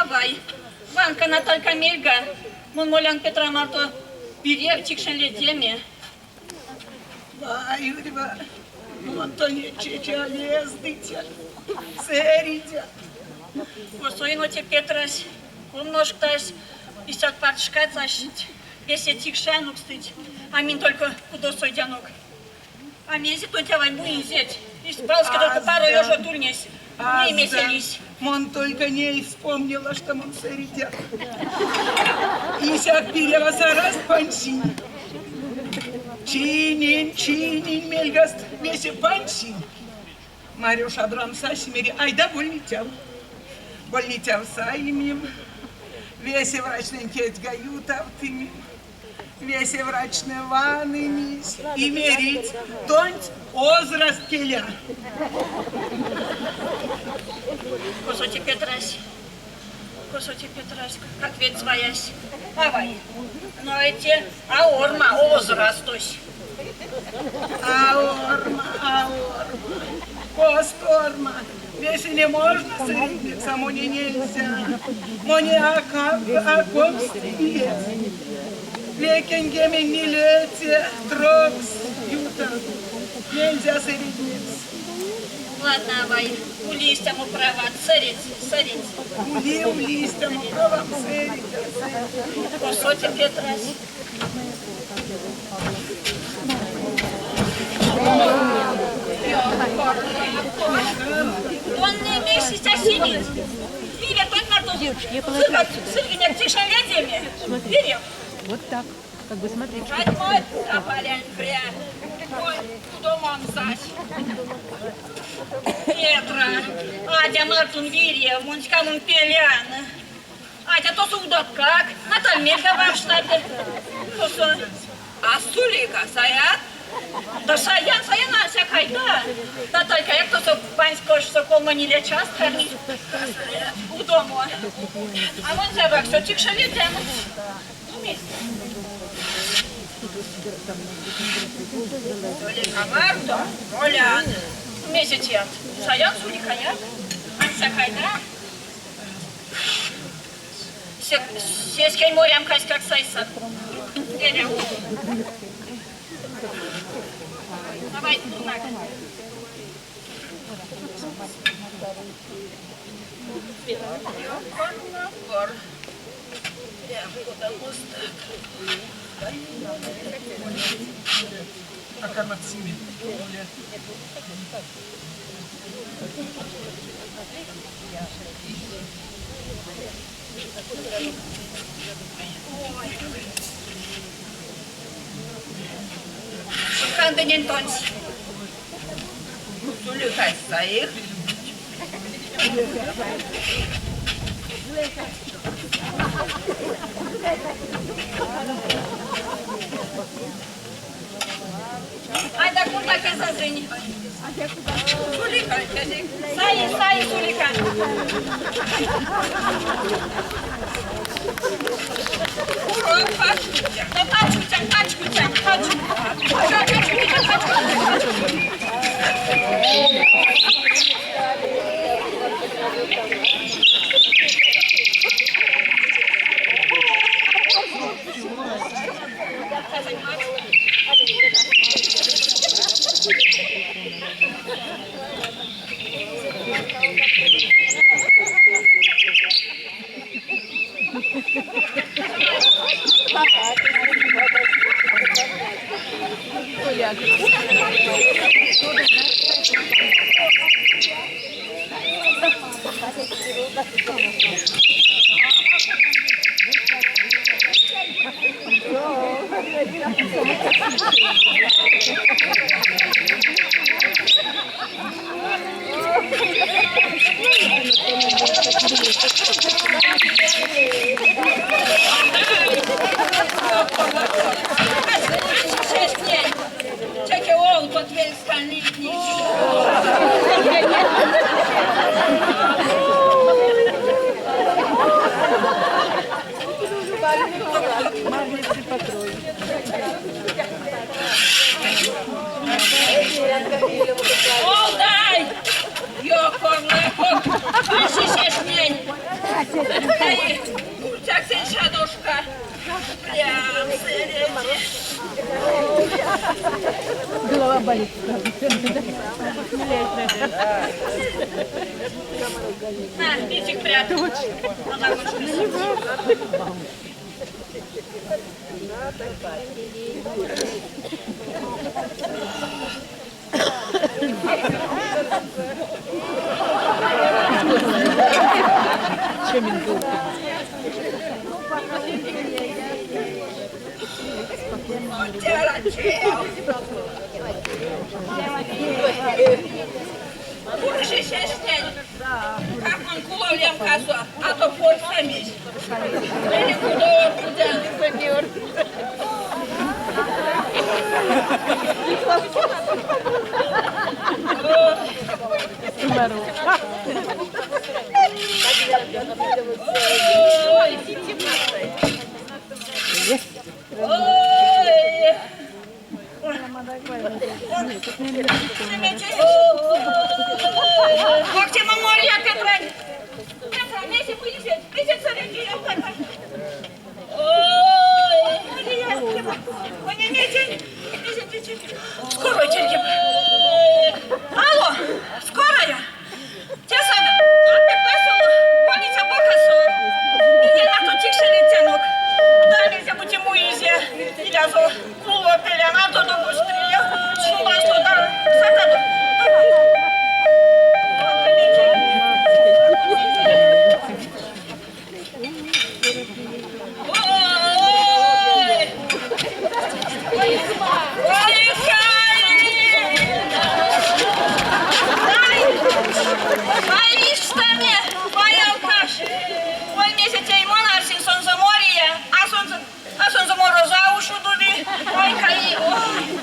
Авай, ванка Наталька мельга, мон молян Петра марто пирев тикшень ледеме. Вай, урьва, мон тонеть чеча лездыця, сэриця. Косо эно те Петрась, ков ношктась, истят парт шкат аштить, весе тикше анокстыть, а минь только кудосо идянок. А мезе тонть авай муинзеть? Валске только паро ёжот ульнесь. Ней мезе лиссь? Мон только ней вспомнила, что мон сэриця. Исяк пирева сараст пансинь. Чининь, чининь мельгаст весе пансинь. Марюш шадрам сась, мери, айда больницяв. Больницяв саимим. Весе врачтнень кедьга ютавтымим. Весе врачтне ванымизь и мерить, тонть возраст келя. Косо те Петрась? Косо те Петрась? Как ведь своясь? Авай, но эти а орма возрастось. А орма, а орма, косторма. Весе не можно сэриднеться, а мне нельзя. Мне а как, а комсь Вейкеньгемень нилеце трокс юта. Нельзя сэриднемс. Ладно, авай, ули истямо права, сэрить, сэрить. Ули, ули истямо правам, сэрить, сэрить. Косо те Петрась? Он не месяц осенит. Виля, тонь марто сыргинек тишеледеме. Вирев. Вот так. Как бы смотри. Тополянь пря. Ой, кудомам сась. Петра, Адя мартун вирев, мон ськамон пелян. Адя тосо удат как? Наталь мельга варштат. Тосо. А сулика саят? Да саян, саян ансяк айда. Наталька, як тосо пансь кошсо колмо-ниле част карми удомо. А мон зябаксо тикшелетян. Сулика марто молян. Мезе теят? Саян суликаяк. Ансяк айда. Сеськень морямкаськак сайсак. Эряв. Давай, пурнак. Ёкор-макор. Прям кода мостак. А кармат симе. Кандынень тонсь. Суликась саик. Айда курнак эзэзэнь. Сулика, казик. Саи, саи, сулика. Курок пачкутя. Да пачкутя, пачкутя, пачку. Пачкутя, пачкутя. Теке олдот вельска липнить. Олдай! Ёкор-макор. На, петик прят. Как он куловлям кассу, а то форт самись. Или куда Ой! Скорая, Алло, скорая! Те саме, больниця Бокасу. Меня на то тикшелетянок. Да, нельзя будем уизе. Илязо, куло, пеляна, то до быстрее. Шума, что да, сатаду. Ой! Ой, Ой, алкаш! Ой, месяц имон арсин солнце море, а солнце мороза ушу дуби. Ой, каи, ой.